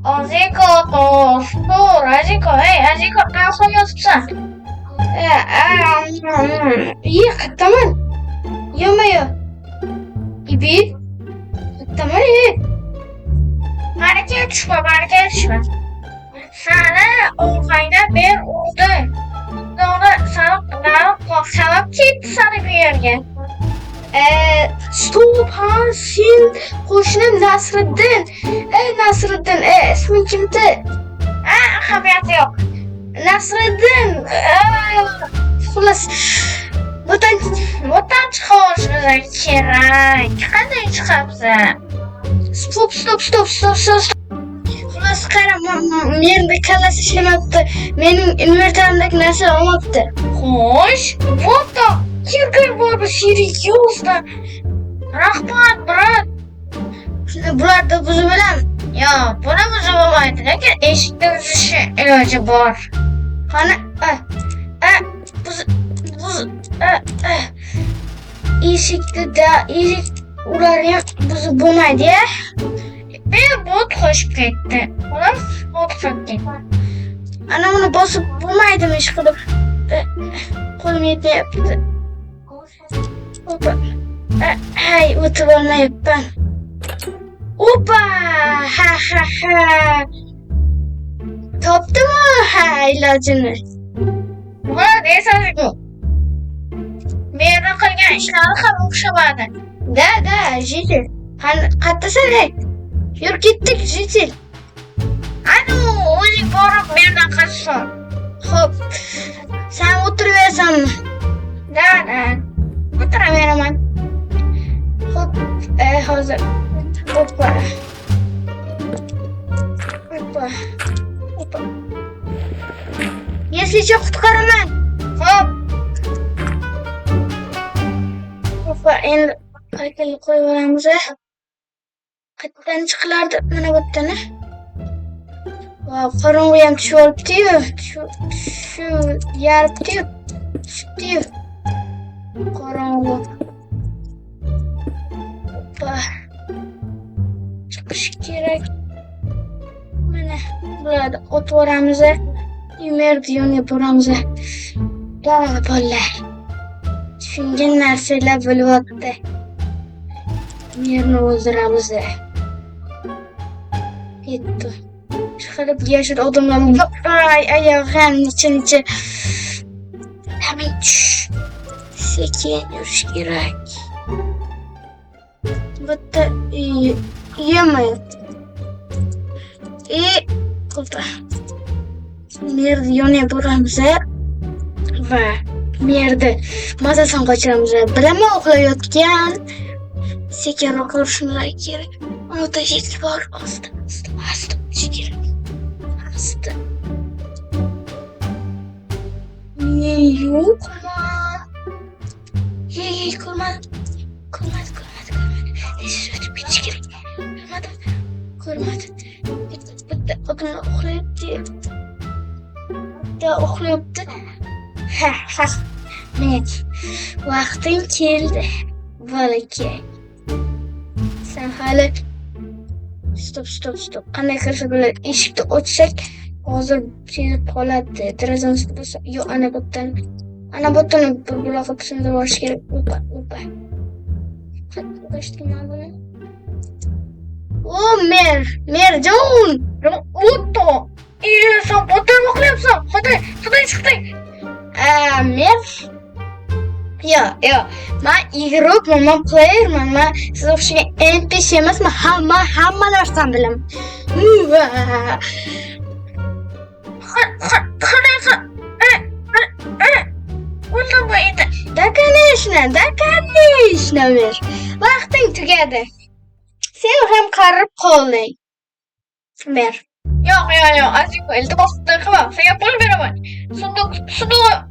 Aziko tur, Aziko, ey, Aziko, qayerda yotibsan? Iye, qayerdaman? Yo-mayo. Ibi? Qayerdaman, e? Baraka tushma, baraka tushma. Sani orqangda ber urdi. Uni sani qamab ketdi sani bu yerga. Stop, ha, sen qo'shnim Nasriddin. Ey, Nasriddin, ey, isming kimdi? Ha, ahamiyati yo'q. Nasriddin. Xullas, butan Butan chiqishimiz kerak. Qanday chiqamiz? Stop, stop, stop, stop, stop. Xullas, qara, menda kallasi ishlamayapti. Mening invertarimdagi narsa olmabdi. Xo'sh, вот kirgan bormi, серьезно? Rahmat, брат. Shuni bularni buzib bilan. Yo'q, buni buzib bo'lmaydi, lekin eshikni buzishi iloji bor. Qani, a, a, buz, buz, a, a. Eshikni da, eshik ularni ham buzib bo'lmaydi, ya. Bir bot qo'shib ketdi. Ular bot qo'shib ketdi. Ana uni bosib bo'lmaydimi ish qilib? Qo'lim yetmayapti. Opa. Ay, o'tib olmayapman. Opa! Ha ha ha. Topdimi ha ilojini? Bular esasiku. Meni qilgan ishlari ham o'xshamadi. Да, да, житель. Qani, qayerdasan, ey? Yur, ketdik, житель. Anu, o'zing borib mendan qochsin. Xo'p. Sen o'tiraverasanmi? Да, да. O'tiraveraman. Xo'p, hozir. Opa. Opa. Opa. Если что, qutqaraman. Xo'p, Opa, endi haykalni qo'yib yuboramiz. Qayerdan chiqilardi? Mana bu yerdan. Va qorong'u ham tushib olibdi-yu. Tushib yaribdi-yu. Tushibdi-yu. Qorong'u. Opa. Chiqish kerak. Mana bularni otib yuboramiz. Merni yoniga boramiz. Bor bolalar. Tushungan narsalar bo'lyapti. Merni o'ldiramiz. Yetdi. Chiqarib yashil odamlar ay oyog'im necha necha. Tamam, tush. Sekin yurish kerak. Bitta yemayapti. E, opa. Merni yoniga boramiz va merni mazasini qochiramiz. Bilaman, uxlayotgan. Sekinroq yurishim kerak. Uni tashlik bor. Asta, asta, asta o'tish kerak. Asta. Men yo'qmi? Ey, ey, ko'rmadi. Ko'rmadi, ko'rmadi, ko'rmadi. Tez o'tib ketish kerak. Ko'rmadi. Ko'rmadi. Bitta odamlar uxlayapti. Bitta uxlayapti. Ha, ha. Men vaqting keldi. Bolakay. Sen hali Stop, stop, stop. Qanday qilsa bo'ladi? Eshikni ochsak, hozir sezib qoladi. Derazani bo'lsa, yo'q, ana bu yerdan. Ana bu yerdan bir buloq qilib sindirib yuborish kerak. Opa, opa. Qayerga man buni? O, mer, Merjon! O'tdi. Sen botdan nima qilyapsan? Xudo, Xudo chiqding. Mer? Yo'q, yo'q. Man игрок man, man playerman. Man siz o'xshagan NPC emasman. Hamma, hamma narsani bilaman. Va. Qanaqa? O'ldim bu endi. Да, конечно, да, конечно, Mer. Vaqting tugadi. Sen ham qarib qolding. Mer. Yo'q, yo'q, yo'q. Aziko, iltimos qilma. Senga pul beraman. Sunduq, sunduq.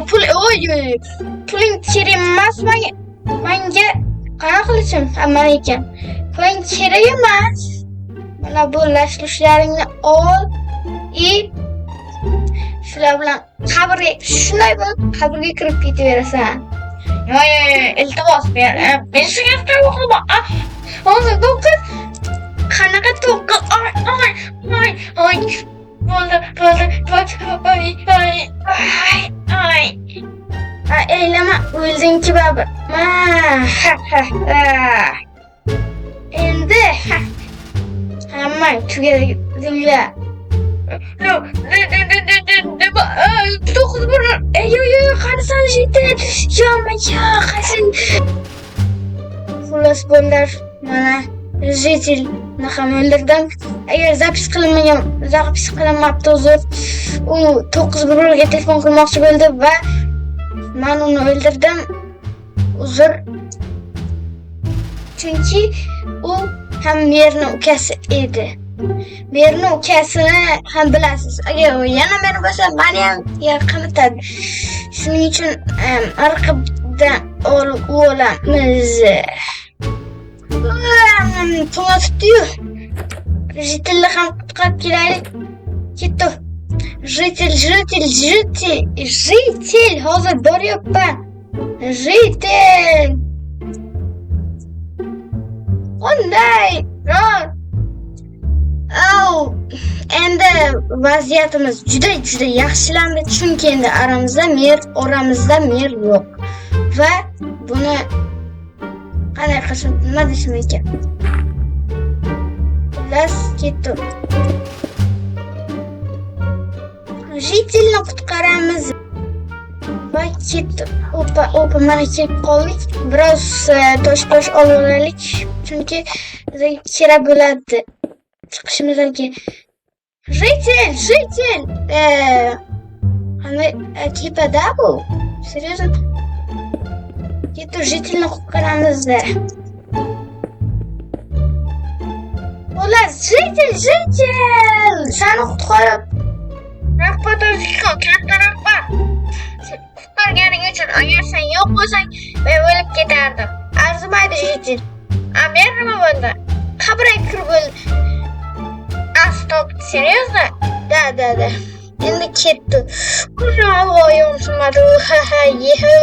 Pul, oy, oy, puling kerak emas menga. Menga qanaqa qilishim? Ha, mana ekan. Puling kerak emas. Mana bu lashlushlaringni ol и shular bilan qabrga shunday bo'lib qabrga kirib ketaverasan. Yo, yo, yo, iltimos, men shunga tavba qilma. Hozir 9. Qanaqa 9? Ay, ay, ay, ay. Bo'ldi, bo'ldi, bo'ldi. Ay, ay, ay, ay. Ha, eylama, o'ldingki baribir. Ma, ha, ha, ha. Endi ha. Hammang tugadinglar. No, ne, ne, ne, ne, ne, nima? 9 bir. Ey, yo, yo, qanisan, житель? Yo, yo, qaysi? Xullas, bolalar, mana житель ni ham o'ldirdim. Agar запись qilinmagan, запись qilinmabdi, uzr. U 911 ga telefon qilmoqchi bo'ldi va men uni o'ldirdim. Uzr. Chunki u ham merni ukasi edi. Merni ukasini ham bilasiz. Agar u yana mer bo'lsa, meni ham qamatadi. Shuning uchun orqadan olib olamiz. To'ng'atibdi-yu. Житель ni ham qutqarib kelaylik. Ketdi. Житель, житель, житель, житель. Hozir boryapman. Житель. Qanday? Au, endi vaziyatimiz juda juda yaxshilandi, chunki endi aramizda mer, oramizda mer yo'q. Va buni qanday qilsam, nima desam ekan? Xullas, ketdi. Житель ni qutqaramiz. Va ketdi. Opa, opa, mana kelib qoldik. Biroz tosh-posh olib olaylik, chunki bizga kerak bo'ladi. Chiqishimizdan keyin. Житель, житель! Qanday tepada bu? Серьезно? Ketdi, житель ni qutqaramiz. Xullas, житель, житель! Seni qutqarib Rahmat o'zingga, katta rahmat. Sen qutqarganing uchun, agar sen yo'q bo'lsang, men o'lib ketardim. Arzimaydi, житель. A, men nima bo'ldi? Qabrga kirib o'ldi. A, стоп, серьезно? Да, да, да. Endi ketdi. Ura, oyog'im sinmadi. Ha ha, yehu.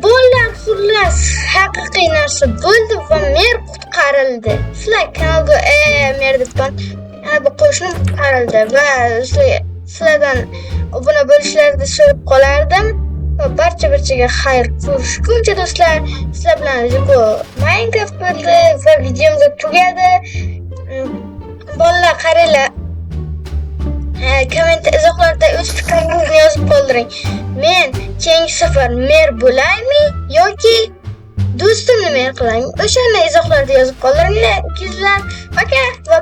Bolalar, xullas, haqiqiy narsa bo'ldi va mer qutqarildi. Sizlar kanalga mer debman. Ana bu qo'shnim qutqarildi va sizlardan obuna bo'lishlarini so'rab qolardim. Va barcha barchaga xayr, ko'rishguncha do'stlar, sizlar bilan Ziko Minecraft bo'ldi va videomiz tugadi. Bolalar, qaranglar. Komment izohlarda o'z fikringizni yozib qoldiring. Men keyingi safar mer bo'laymi yoki do'stimni mer qilaymi? O'shani izohlarda yozib qoldiringlar, ikizlar. Пока va